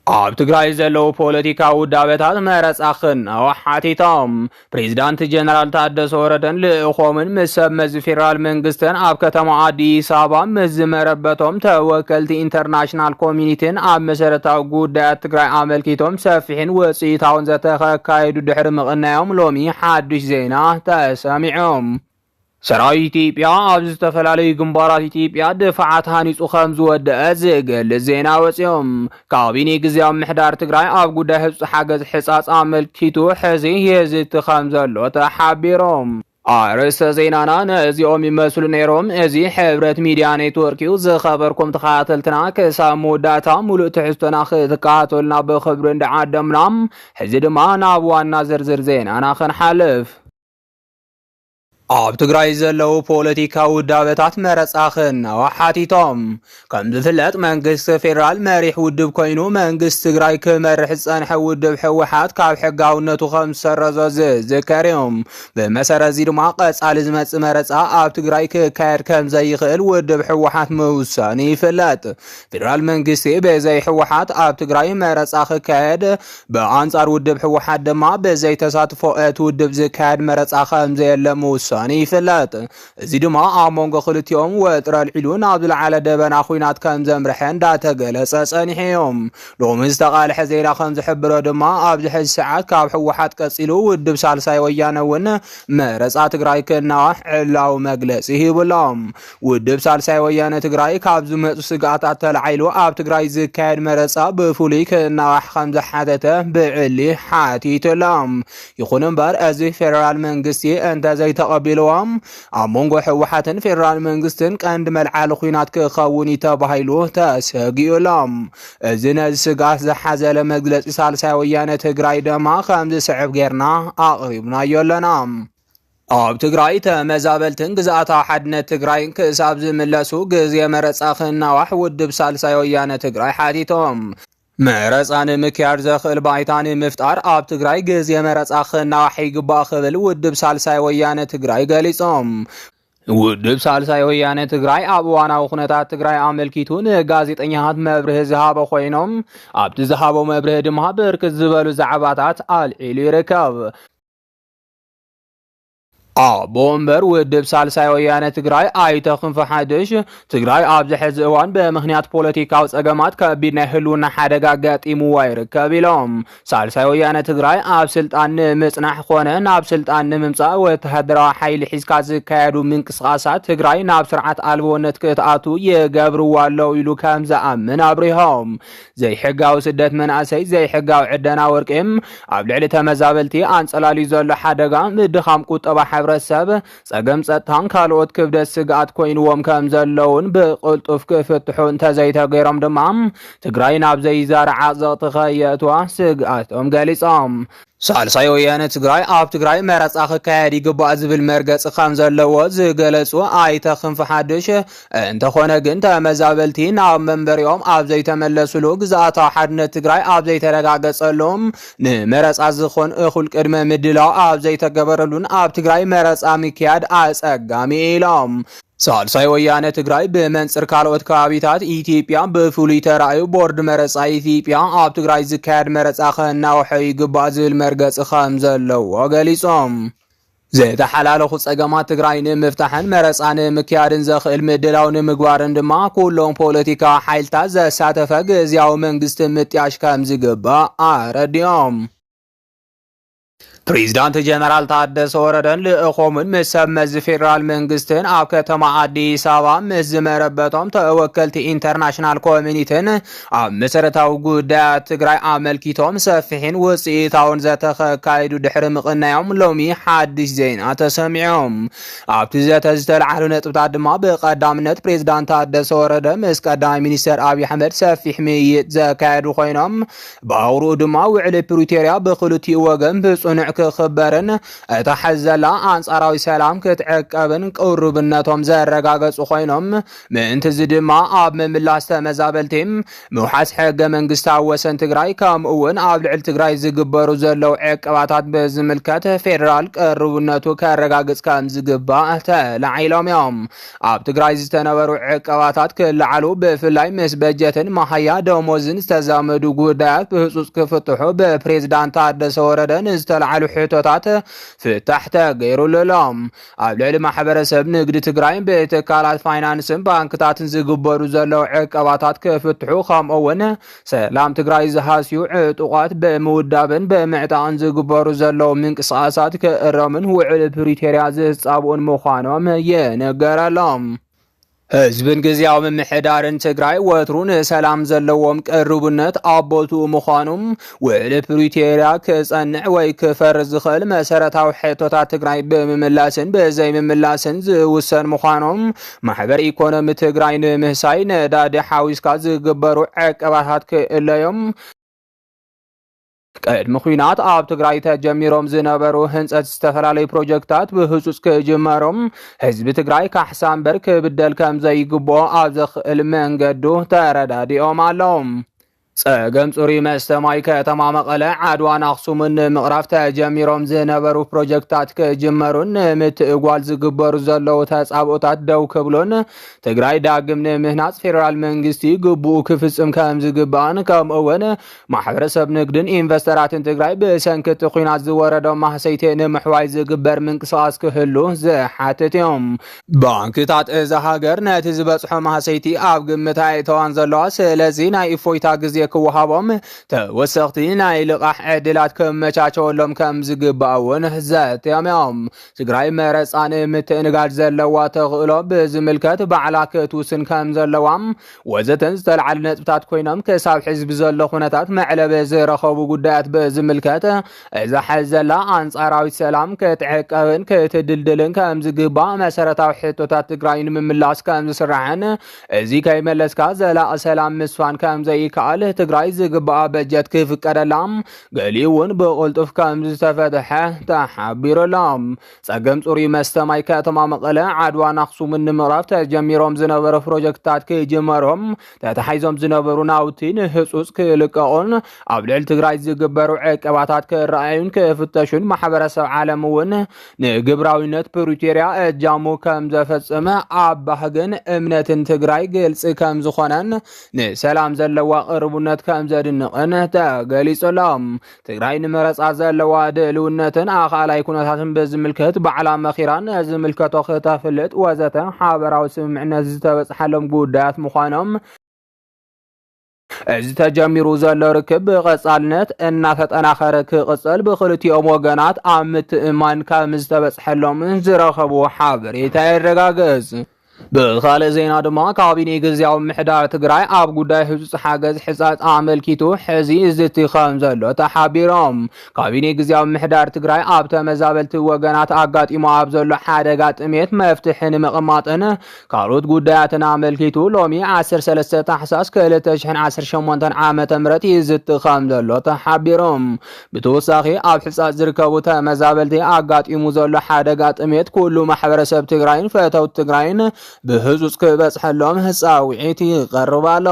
ኣብ ትግራይ ዘለዉ ፖለቲካዊ ውዳበታት መረፃ ክናዋሕ ሓቲቶም። ፕሬዚዳንት ጀነራል ታደሰ ወረደን ልእኾምን ምስ ሰብ መዚ ፌደራል መንግስትን ኣብ ከተማ ኣዲስ ኣበባ ምስ ዝመረበቶም ተወከልቲ ኢንተርናሽናል ኮሚኒቲን ኣብ መሰረታዊ ጉዳያት ትግራይ ኣመልኪቶም ሰፊሕን ውፅኢታውን ዘተ ከካየዱ ድሕሪ ምቕናዮም ሎሚ ሓዱሽ ዜና ተሰሚዖም። ሰራዊት ኢትዮጵያ ኣብ ዝተፈላለዩ ግንባራት ኢትዮጵያ ድፋዓት ሃኒፁ ከም ዝወደአ ዝገልጽ ዜና ወፂኦም። ካቢኔ ግዝያዊ ምሕዳር ትግራይ ኣብ ጉዳይ ህፁፅ ሓገዝ ሕፃፅ ኣመልኪቱ ሕዚ የዝቲ ከም ዘሎ ተሓቢሮም። ኣርእስተ ዜናና ነዚኦም ይመስሉ ነይሮም። እዚ ሕብረት ሚድያ ኔትወርክ እዩ። ዝኸበርኩም ተኸታተልትና ክሳብ መወዳእታ ሙሉእ ትሕዝቶና ክትከታተሉና ብኽብሪ እንዳዓደምና፣ ሕዚ ድማ ናብ ዋና ዝርዝር ዜናና ክንሓልፍ። ኣብ ትግራይ ዘለዉ ፖለቲካዊ ውዳበታት መረፃ ክናዋሕ ሓቲቶም። ከም ዝፍለጥ መንግስቲ ፌደራል መሪሕ ውድብ ኮይኑ መንግስቲ ትግራይ ክመርሕ ዝፀንሐ ውድብ ህወሓት ካብ ሕጋውነቱ ከም ዝሰረዞ ዝዝከር እዩ። ብመሰረት እዚ ድማ ቀፃሊ ዝመፅእ መረፃ ኣብ ትግራይ ክካየድ ከም ዘይኽእል ውድብ ህወሓት ምውሳኑ ይፍለጥ። ፌደራል መንግስቲ ብዘይ ህወሓት ኣብ ትግራይ መረፃ ክካየድ፣ ብኣንፃር ውድብ ህወሓት ድማ ብዘይ ተሳትፎ እቲ ውድብ ዝካየድ መረፃ ከም ዘየለ ምውሳኑ ይፍለጥ። እዚ ድማ ኣብ መንጎ ክልቲኦም ወጥሪ ኣልዒሉ ናብ ዝለዓለ ደበና ኲናት ከም ዘምርሐ እንዳተገለጸ ጸኒሑ እዩ። ሎሚ ዝተቓልሐ ዜና ከም ዝሕብሮ ድማ ኣብዚ ሕዚ ሰዓት ካብ ህወሓት ቀጺሉ ውድብ ሳልሳይ ወያነ እውን መረፃ ትግራይ ክናዋሕ ዕላዊ መግለጺ ሂቡ ኣሎ። ውድብ ሳልሳይ ወያነ ትግራይ ካብ ዝመፁ ስግኣታት ተላዒሉ ኣብ ትግራይ ዝካየድ መረፃ ብፍሉይ ክናዋሕ ከም ዝሓተተ ብዕሊ ሓቲቱ ኣሎ። ይኹን እምበር እዚ ፌደራል መንግስቲ እንተዘይተቐቢልዎም ኣብ መንጎ ህወሓትን ፌደራል መንግስትን ቀንዲ መልዓሊ ኲናት ክኸውን እዩ ተባሂሉ ተሰጊኡ ኣሎ። እዚ ነዚ ስግኣት ዝሓዘለ መግለፂ ሳልሳይ ወያነ ትግራይ ድማ ከም ዝስዕብ ጌርና ኣቕሪብናዮ ኣለና። ኣብ ትግራይ ተመዛበልትን ግዝኣታዊ ሓድነት ትግራይን ክሳብ ዝምለሱ ግዜ መረፃ ክናዋሕ ውድብ ሳልሳይ ወያነ ትግራይ ሓቲቶም። መረፃ ንምክያድ ዘኽእል ባይታ ንምፍጣር ኣብ ትግራይ ግዜ መረፃ ክናዋሕ ይግባእ ክብል ውድብ ሳልሳይ ወያነ ትግራይ ገሊፆም። ውድብ ሳልሳይ ወያነ ትግራይ ኣብ እዋናዊ ኩነታት ትግራይ ኣመልኪቱ ንጋዜጠኛታት መብርሂ ዝሃበ ኮይኖም፣ ኣብቲ ዝሃቦ መብርሂ ድማ ብርክት ዝበሉ ዛዕባታት ኣልዒሉ ይርከብ። ኣቦ ወንበር ውድብ ሳልሳይ ወያነ ትግራይ ኣይተ ክንፈ ሓድሽ፣ ትግራይ ኣብዚ ሕዚ እዋን ብምኽንያት ፖለቲካዊ ጸገማት ከቢድ ናይ ህልውና ሓደጋ ኣጋጢምዋ ይርከብ ኢሎም። ሳልሳይ ወያነ ትግራይ ኣብ ስልጣን ንምጽናሕ ኮነ ናብ ስልጣን ንምምጻእ ወተሃደራዊ ሓይሊ ሒዝካ ዝካየዱ ምንቅስቓሳት ትግራይ ናብ ስርዓት ኣልቦነት ክትኣቱ ይገብርዋ ኣለዉ ኢሉ ከም ዝኣምን ኣብሪሆም። ዘይሕጋዊ ስደት መናእሰይ፣ ዘይሕጋዊ ዕደና ወርቂ፣ ኣብ ልዕሊ ተመዛበልቲ ኣንጸላልዩ ዘሎ ሓደጋ፣ ምድኻም ቁጠባ ሕብረተሰብ፣ ጸገም ጸጥታን ካልኦት ክብደት ስግኣት ኮይንዎም ከም ዘለውን ብቕልጡፍ ክፍትሑ እንተዘይተገይሮም ድማ ትግራይ ናብ ዘይዛረ ዓዘቕቲ ከየእትዋ ስግኣቶም ገሊጾም። ሳልሳይ ወያነ ትግራይ ኣብ ትግራይ መረፃ ክካየድ ይግባእ ዝብል መርገፂ ከም ዘለዎ ዝገለፁ ኣይተ ክንፈ ሓድሽ፣ እንተኾነ ግን ተመዛበልቲ ናብ መንበሪኦም ኣብ ዘይተመለሱሉ ግዝኣታዊ ሓድነት ትግራይ ኣብ ዘይተረጋገፀሉ፣ ንመረፃ ዝኾን እኹል ቅድመ ምድላው ኣብ ዘይተገበረሉን ኣብ ትግራይ መረፃ ምክያድ ኣፀጋሚ ኢሎም። ሳልሳይ ወያነ ትግራይ ብመንፅር ካልኦት ከባቢታት ኢትዮጵያ ብፍሉይ ተራእዩ ቦርድ መረፃ ኢትዮጵያ ኣብ ትግራይ ዝካየድ መረፃ ከናውሖ ይግባእ ዝብል መርገፂ ከም ዘለዎ ገሊፆም። ዝተሓላለኹ ፀገማት ትግራይ ንምፍታሕን መረፃ ንምክያድን ዘኽእል ምድላው ንምግባርን ድማ ኩሎም ፖለቲካዊ ሓይልታት ዘሳተፈ ግዝያዊ መንግስቲ ምጥያሽ ከም ዝግባእ ኣረዲኦም። ፕሬዚዳንት ጀነራል ታደሰ ወረደን ልእኾምን ምስ ሰብ መዚ ፌዴራል መንግስትን ኣብ ከተማ ኣዲስ ኣበባ ምስ ዝመረበቶም ተወከልቲ ኢንተርናሽናል ኮሚኒቲን ኣብ መሰረታዊ ጉዳያት ትግራይ ኣመልኪቶም ሰፊሕን ውፅኢታውን ዘተ ከካይዱ ድሕሪ ምቕናዮም ሎሚ ሓድሽ ዜና ተሰሚዖም። ኣብቲ ዘተ ዝተልዓሉ ነጥብታት ድማ ብቐዳምነት ፕሬዚዳንት ታደሰ ወረደ ምስ ቀዳማይ ሚኒስተር ኣብይ ኣሕመድ ሰፊሕ ምይይጥ ዘካየዱ ኮይኖም፣ ብኣውርኡ ድማ ውዕሊ ፕሪቶርያ ብክልቲኡ ወገን ብጽኑዕ ክኽበርን እታ ሕዚ ዘላ ኣንጻራዊ ሰላም ክትዕቀብን ቅሩብነቶም ዘረጋገጹ ኮይኖም፣ ምእንቲ እዚ ድማ ኣብ ምምላስ ተመዛበልቲ ምውሓስ ሕገ መንግስታዊ ወሰን ትግራይ፣ ከምኡ እውን ኣብ ልዕሊ ትግራይ ዝግበሩ ዘለዉ ዕቀባታት ብዝምልከት ፌደራል ቅሩብነቱ ከረጋግጽ ከም ዝግባእ ተላዒሎም እዮም። ኣብ ትግራይ ዝተነበሩ ዕቀባታት ክለዓሉ፣ ብፍላይ ምስ በጀትን መሃያ ደሞዝን ዝተዛመዱ ጉዳያት ብህጹጽ ክፍትሑ ብፕሬዝዳንት ታደሰ ወረደ ንዝተላዕሉ ሕቶታት ፍታሕ ተገይሩሉ ኣሎ። ኣብ ልዕሊ ማሕበረሰብ ንግዲ ትግራይ ብትካላት ፋይናንስን ባንክታትን ዝግበሩ ዘለዉ ዕቀባታት ክፍትሑ፣ ከምኡ እውን ሰላም ትግራይ ዝሃስዩ ዕጡቓት ብምውዳብን ብምዕጣቕን ዝግበሩ ዘለዉ ምንቅስቓሳት ክእረምን ውዕል ፕሪቶርያ ዝጻብኡን ምዃኖም ይንገረሎም። ህዝብን ግዝያዊ ምምሕዳርን ትግራይ ወትሩ ንሰላም ዘለዎም ቅርቡነት ኣብ ቦትኡ ምዃኑ፣ ውዕል ፕሪቶርያ ክጸንዕ ወይ ክፈርስ ዝኽእል መሰረታዊ ሕቶታት ትግራይ ብምምላስን ብዘይምምላስን ዝውሰን ምዃኑ፣ ማሕበር ኢኮኖሚ ትግራይ ንምህሳይ ነዳዲ ሓዊስካ ዝግበሩ ዕቀባታት ክእለዮም፣ ቅድሚ ኲናት ኣብ ትግራይ ተጀሚሮም ዝነበሩ ህንፀት ዝተፈላለዩ ፕሮጀክታት ብህፁፅ ክጅመሮም፣ ህዝቢ ትግራይ ካሕሳ እምበር ክብደል ከም ዘይግብኦ ኣብ ዘኽእል መንገዱ ተረዳዲኦም ኣለዉ። ፀገም ፅሩይ መስተ ማይ ከተማ መቐለ፣ ዓድዋን ኣኽሱምን ንምቕራፍ ተጀሚሮም ዝነበሩ ፕሮጀክታት ክጅመሩን ንምትእጓል ዝግበሩ ዘለዉ ተፃብኦታት ደው ክብሉን፣ ትግራይ ዳግም ንምህናፅ ፌደራል መንግስቲ ግቡኡ ክፍፅም ከም ዝግባእን፣ ከምኡ እውን ማሕበረሰብ ንግድን ኢንቨስተራትን ትግራይ ብሰንኪ እቲ ኲናት ዝወረዶም ማህሰይቲ ንምሕዋይ ዝግበር ምንቅስቓስ ክህሉ ዝሓትት እዮም። ባንክታት እዛ ሃገር ነቲ ዝበፅሖ ማህሰይቲ ኣብ ግምት ኣየእተዋን ዘለዋ፣ ስለዚ ናይ እፎይታ ግዜ ክወሃቦም፣ ተወሰኽቲ ናይ ልቓሕ ዕድላት ክመቻቸወሎም ከም ዝግባእ እውን ዘትዮም እዮም። ትግራይ መረፃ ንምትእንጋድ ዘለዋ ተኽእሎ ብዝምልከት ባዕላ ክትውስን ከም ዘለዋ ወዘተን ዝተልዓሉ ነጥብታት ኮይኖም፣ ክሳብ ሕዚ ብዘሎ ኩነታት መዕለቢ ዝረኸቡ ጉዳያት ብዝምልከት እዛ ሕዚ ዘላ ኣንጻራዊት ሰላም ክትዕቀብን ክትድልድልን ከም ዝግባእ መሰረታዊ ሕቶታት ትግራይ ንምምላስ ከም ዝስራሕን፣ እዚ ከይመለስካ ዘላቒ ሰላም ምስፋን ከም ዘይከኣል፣ ትግራይ ዝግባኣ በጀት ክፍቀደላ፣ ገሊኡ እውን ብቕልጡፍ ከም ዝተፈትሐ ተሓቢሩ ኣሎ። ጸገም ጽሩይ መስተ ማይ ከተማ መቐለ፣ ዓድዋን ኣኽሱምን ንምቕራፍ ተጀሚሮም ዝነበሩ ፕሮጀክትታት ክጅመሮም፣ ተታሒዞም ዝነበሩ ናውቲ ንህጹጽ ክልቀቑን ኣብ ልዕሊ ትግራይ ዝግበሩ ዕቀባታት ክረኣዩን ክፍተሹን፣ ማሕበረሰብ ዓለም እውን ንግብራዊነት ፕሪቶርያ እጃሙ ከም ዘፈጸመ ኣብ ባህግን እምነትን ትግራይ ግልጺ ከም ዝኾነን ንሰላም ዘለዋ ቅርቡነት ከም ዘድንቕን ተገሊጹ ኣሎ። ትግራይ ንመረጻ ዘለዋ ድልውነትን ኣኻላይ ኩነታትን ብዝምልከት ባዕላ መኺራ ንዝምልከቶ ክተፍልጥ ወዘተ ሓበራዊ ስምምዕነት ዝተበጽሓሎም ጉዳያት ምዃኖም፣ እዚ ተጀሚሩ ዘሎ ርክብ ብቐጻልነት እናተጠናኸረ ክቕጽል ብኽልቲኦም ወገናት ኣብ ምትእማን ከም ዝተበጽሐሎም ዝረኸቡ ሓበሬታ የረጋግጽ። ብኻልእ ዜና ድማ፣ ካቢኔ ግዝያዊ ምሕዳር ትግራይ ኣብ ጉዳይ ህጹጽ ሓገዝ ሕጻጽ ኣመልኪቱ ሕዚ ዝዝቲ ከም ዘሎ ተሓቢሮም። ካቢኔ ግዝያዊ ምሕዳር ትግራይ ኣብ ተመዛበልቲ ወገናት ኣጋጢሙ ኣብ ዘሎ ሓደጋ ጥሜት መፍትሒ ንምቕማጥን ካልኦት ጉዳያትን ኣመልኪቱ ሎሚ ዓሰርተ ሰለስተ ታሕሳስ ክልተ ሽሕን ዓሰርተ ሸሞንተን ዓመተ ምህረት ይዝቲ ከም ዘሎ ተሓቢሮም። ብተወሳኺ ኣብ ሕጻጽ ዝርከቡ ተመዛበልቲ ኣጋጢሙ ዘሎ ሓደጋ ጥሜት ኩሉ ማሕበረሰብ ትግራይን ፈተውት ትግራይን ብህጹጽ ክበጽሐሎም ጻውዒት ይቐርብ ኣሎ።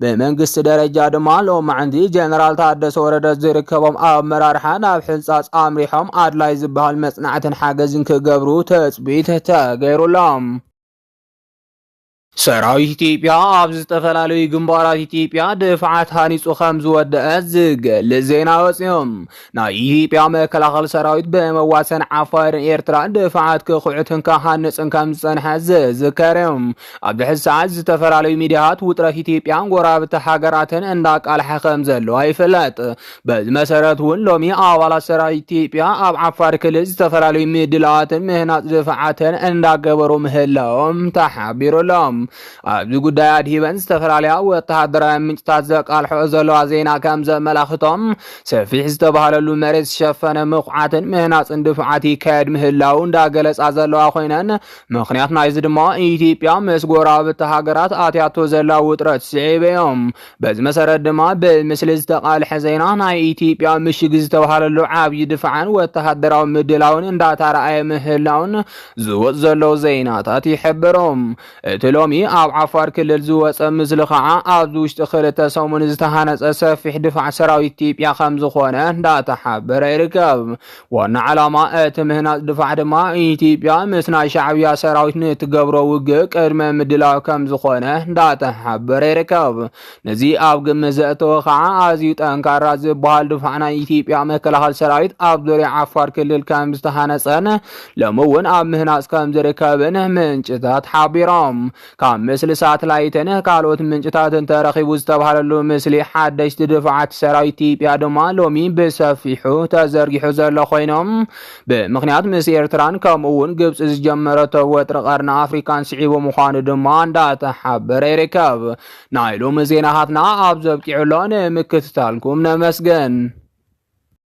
ብመንግስቲ ደረጃ ድማ ሎማዕንቲ ጀነራል ታደሰ ወረደ ዝርከቦም ኣመራርሓ ናብ ሕንጻጽ ኣምሪሖም ኣድላይ ዝበሃል መጽናዕትን ሓገዝን ክገብሩ ትጽቢት ተገይሩሎም። ሰራዊት ኢትዮጵያ ኣብ ዝተፈላለዩ ግንባራት ኢትዮጵያ ድፍዓት ሃኒጹ ከም ዝወደአ ዝገልጽ ዜና ወጺኦም። ናይ ኢትዮጵያ መከላኸሊ ሰራዊት ብመዋሰን ዓፋርን ኤርትራን ድፍዓት ክኹዕትን ክሃንጽን ከም ዝጸንሐ ዝዝከር እዩ። ኣብዚ ሕዚ ሰዓት ዝተፈላለዩ ሚዲያታት ውጥረት ኢትዮጵያን ጎረባብቲ ሃገራትን እንዳቃልሐ ከም ዘለዋ ይፍለጥ። በዚ መሰረት እውን ሎሚ ኣባላት ሰራዊት ኢትዮጵያ ኣብ ዓፋር ክልል ዝተፈላለዩ ምድላዋትን ምህናጽ ድፍዓትን እንዳገበሩ ምህላዎም ተሓቢሩ ኣሎ። ኣብዚ ጉዳይ ኣድሂበን ዝተፈላለያ ወተሃደራዊ ምንጭታት ዘቃልሖ ዘለዋ ዜና ከም ዘመላኽቶም፣ ሰፊሕ ዝተባህለሉ መሬት ዝሸፈነ ምኹዓትን ምህናፅን ድፋዓት ይካየድ ምህላው እንዳገለፃ ዘለዋ ኮይነን፣ ምኽንያት ናይዚ ድማ ኢትዮጵያ ምስ ጎረባብቲ ሃገራት ኣትያቶ ዘላ ውጥረት ስዒበ እዮም። በዚ መሰረት ድማ ብምስሊ ዝተቃልሐ ዜና ናይ ኢትዮጵያ ምሽግ ዝተባህለሉ ዓብዪ ድፋዕን ወተሃደራዊ ምድላውን እንዳተረኣየ ምህላውን ዝወፅ ዘለዉ ዜናታት ይሕብሩ። እቲ ሎሚ ኣብ ዓፋር ክልል ዝወፀ ምስሊ ከዓ ኣብዚ ውሽጢ ክልተ ሰሙን ዝተሃነፀ ሰፊሕ ድፋዕ ሰራዊት ኢትዮጵያ ከም ዝኾነ እንዳተሓበረ ይርከብ። ዋና ዓላማ እቲ ምህናፅ ድፋዕ ድማ ኢትዮጵያ ምስ ናይ ሻዕብያ ሰራዊት ንትገብሮ ውግእ ቅድመ ምድላው ከም ዝኾነ እንዳተሓበረ ይርከብ። ነዚ ኣብ ግምት ዘእተወ ከዓ ኣዝዩ ጠንካራ ዝበሃል ድፋዕ ናይ ኢትዮጵያ መከላኸሊ ሰራዊት ኣብ ዙርያ ዓፋር ክልል ከም ዝተሃነፀን ሎሚ እውን ኣብ ምህናፅ ከም ዝርከብን ምንጭታት ሓቢሮም። ካብ ምስሊ ሳትላይትን ካልኦት ምንጭታትን ተረኺቡ ዝተባሃለሉ ምስሊ ሓደሽቲ ድፋዓት ሰራዊት ኢትዮጵያ ድማ ሎሚ ብሰፊሑ ተዘርጊሑ ዘሎ ኮይኖም፣ ብምኽንያት ምስ ኤርትራን ከምኡ እውን ግብፂ ዝጀመረቶ ወጥሪ ቀርኒ ኣፍሪካን ስዒቡ ምዃኑ ድማ እንዳተሓበረ ይርከብ። ናይ ሎሚ ዜናታትና ኣብ ዘብቂዑ ኣሎ። ንምክትታልኩም ነመስግን።